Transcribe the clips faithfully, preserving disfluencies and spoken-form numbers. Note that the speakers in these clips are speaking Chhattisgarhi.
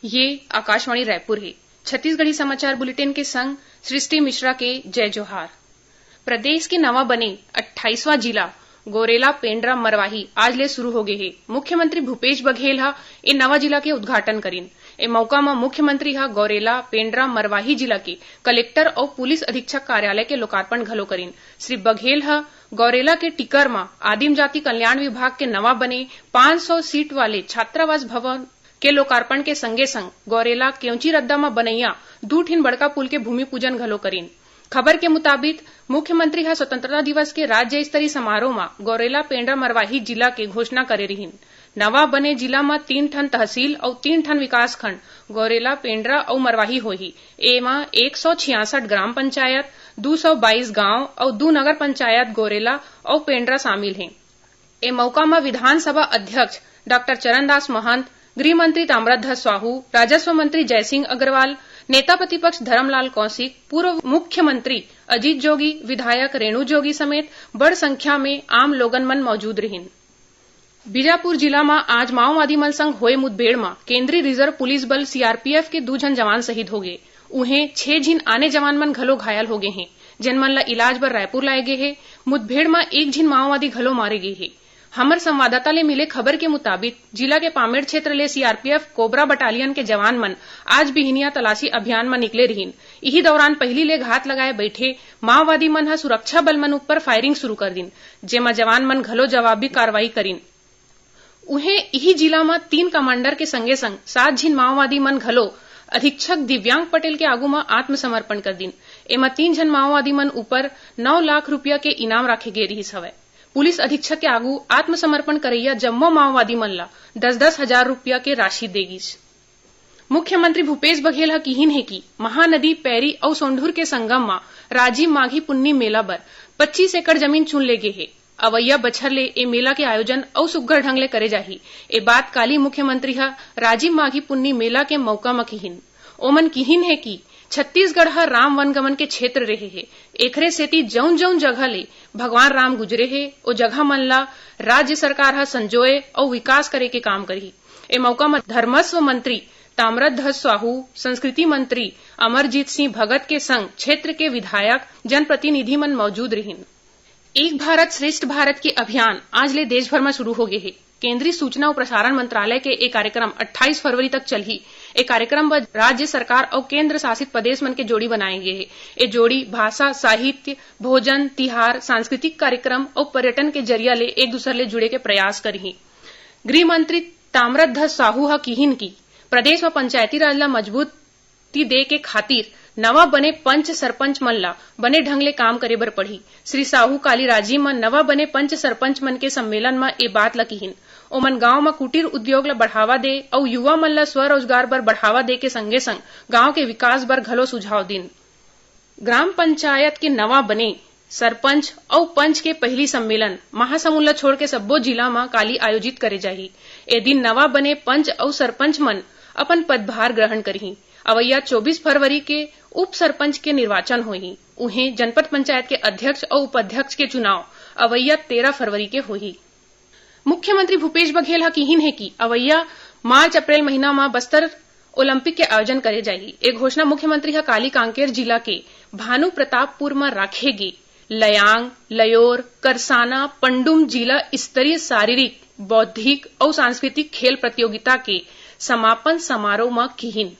ये आकाशवाणी रायपुर हे। छत्तीसगढ़ी समाचार बुलेटिन के संग सृष्टि मिश्रा के जय जोहार। प्रदेश के नवा बने अट्ठाईसवाँ जिला गोरेला, पेंड्रा, मरवाही आज ले शुरू हो गे हे। मुख्यमंत्री भूपेश बघेल ह ए नवा जिला के उद्घाटन करिन। ए मौका म मुख्यमंत्री ह गोरेला, पेंड्रा, मरवाही जिला के कलेक्टर अउ पुलिस अधीक्षक कार्यालय के लोकार्पण घलो करिन। श्री बघेल ह गोरेला के टिकर म आदिम जाति कल्याण विभाग के नवा बने पाँच सौ सीट वाले छात्रावास भवन के लोकार्पण के संगे संग गोरेला केवंची रद्दा म बनइया दू ठिन बड़का पुल के भूमि पूजन घलो करिन। खबर के मुताबिक, मुख्यमंत्री ह स्वतंत्रता दिवस के राज्य स्तरीय समारोह म गोरेला, पेंड्रा, मरवाही जिला के घोषणा करे रिहिन। नवा बने जिला म तीन ठन तहसील अउ तीन ठन विकासखंड गोरेला, पेंड्रा अउ मरवाही होही। एमा एक सौ छियासठ ग्राम पंचायत, दू सौ बाईस गांव अउ दू नगर पंचायत गोरेला अउ पेंड्रा शामिल हे। ए मौका म विधानसभा अध्यक्ष डॉक्टर चरणदास महंत, गृह मंत्री ताम्रध्वज साहू, राजस्व मंत्री जयसिंह अग्रवाल, नेता प्रतिपक्ष धरमलाल कौशिक, पूर्व मुख्यमंत्री अजीत जोगी, विधायक रेणु जोगी समेत बड़ संख्या में आम लोगन मन मौजूद रिहिन। बीजापुर जिला म आज माओवादी मन संग होए मुठभेड़ म केंद्रीय रिजर्व पुलिस बल, सीआरपीएफ, के दू झन जवान शहीद होगे। उहें, छह झिन आने जवान मन घलो घायल होगे हें, जेन मन ल इलाज बर रायपुर लाए गे हे। मुठभेड़ म एक झिन माओवादी घलो मारे गे हे। हमर संवाददाता ले मिले खबर के मुताबिक, जिला के पामेड़ क्षेत्र ले सीआरपीएफ कोबरा बटालियन के जवान मन आज बिहनिया तलाशी अभियान म निकले रिहिन। इही दौरान पहिली ले घात लगाए बइठे माओवादी मन ह सुरक्षा बल मन ऊपर फायरिंग शुरू कर दिन, जेमा जवान मन घलो जवाबी कार्रवाई करिन। उहें, इही जिला म तीन कमांडर के संगे संग सात झिन माओवादी मन घलो अधीक्षक दिव्यांग पटेल के आगू म आत्मसमर्पण कर दिन। एमा तीन झन माओवादी मन ऊपर नौ लाख रुपया के इनाम राखे गे रिहिस हवय। पुलिस अधीक्षक के आगू आत्मसमर्पण करइया जम्मो माओवादी मन ल दस दस हजार रुपया के राशि दे गिस। मुख्यमंत्री भूपेश बघेल ह किहिन हे कि महानदी, पैरी अउ सोंढूर के संगम म राजिम माघी पुन्नी मेला बर पच्चीस एकड़ जमीन चुन ले गे हे। अवइया बछर ले ए मेला के आयोजन अउ सुग्घर ढंग ले करे जाही। ए बात काली मुख्यमंत्री ह राजिम माघी पुन्नी मेला के मउका म किहिन। ओमन किहिन हे कि छत्तीसगढ़ ह राम वनगमन के क्षेत्र रेहे हे, एखरे सेती जउन-जउन जगह ले भगवान राम गुजरे हे, ओ जगह मन ल राज्य सरकार ह संजोए अउ विकास करे के काम करही। ए मउका म धर्मस्व मंत्री ताम्रध्वज साहू, संस्कृति मंत्री अमरजीत सिंह भगत के संग क्षेत्र के विधायक, जनप्रतिनिधि मन मौजूद रिहिन। एक भारत श्रेष्ठ भारत के अभियान आज ले देश भर म शुरू हो गे हे। केंद्रीय सूचना अउ प्रसारण मंत्रालय के ए कार्यक्रम अट्ठाईस फरवरी तक चलही। ए कार्यक्रम बर राज्य सरकार अउ केंद्र शासित प्रदेश मन के जोड़ी बनाए गे हे। ए जोड़ी भाषा, साहित्य, भोजन, तिहार, सांस्कृतिक कार्यक्रम अउ पर्यटन के जरिया ले एक दूसर ले जुड़े के प्रयास करही। गृह मंत्री ताम्रध्वज साहू ह किहिन कि प्रदेश म पंचायती राज ल मजबूत ती दे के खातिर नवा बने पंच सरपंच मन ला बने ढंग ले काम करे बर पड़ही। श्री साहू काली राजिम म नवा बने पंच सरपंच मन के सम्मेलन म ए बात ला किहिन। ओमन गांव म कुटीर उद्योग ला बढ़ावा दे अउ युवा मन ला स्वरोजगार बर बढ़ावा दे के संगे संग गांव के विकास बर घलो सुझाव दिन। ग्राम पंचायत के नवा बने सरपंच अउ पंच के पहिली सम्मेलन महासमुंद ल छोड़ के सब्बो जिला म काली आयोजित करे जाही। ए दिन नवा बने पंच अउ सरपंच मन अपन पदभार ग्रहण करही। अवइया चौबीस फरवरी के उप सरपंच के निर्वाचन होही। उहें, जनपद पंचायत के अध्यक्ष अउ उपाध्यक्ष के चुनाव अवइया तेरह फरवरी के होही। मुख्यमंत्री भूपेश बघेल ह किहिन हे कि अवइया मार्च अप्रैल महीना म बस्तर ओलंपिक के आयोजन करे जाही। ए घोषणा मुख्यमंत्री ह काली कांकेर जिला के भानु प्रतापपुर म राखे गे लयांग, लयोर, करसाना, पंडुम जिला स्तरीय शारीरिक, बौद्धिक अउ सांस्कृतिक खेल प्रतियोगिता के समापन समारोह म किहिन।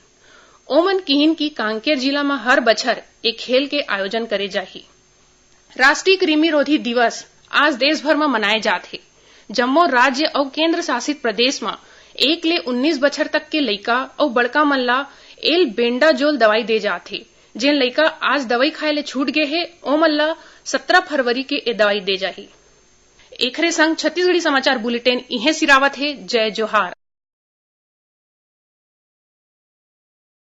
ओमन किहिन कि कांकेर जिला म हर बछर ए खेल के आयोजन करे जाही। राष्ट्रीय कृमि रोधी दिवस आज देश भर म मनाए जात हे। जम्मो राज्य अउ केंद्र शासित प्रदेश म एक ले उन्नीस बछर तक के लइका अउ बड़का मन ला एल्बेंडाजोल दवाई दे जात हे। जेन लइका आज दवाई खाए ले छूट गे हे, ओमन ला सत्रह फरवरी के ए दवाई दे जाही। एखरे संग छत्तीसगढ़ी समाचार बुलेटिन इहें सिरावत हे। जय जोहार।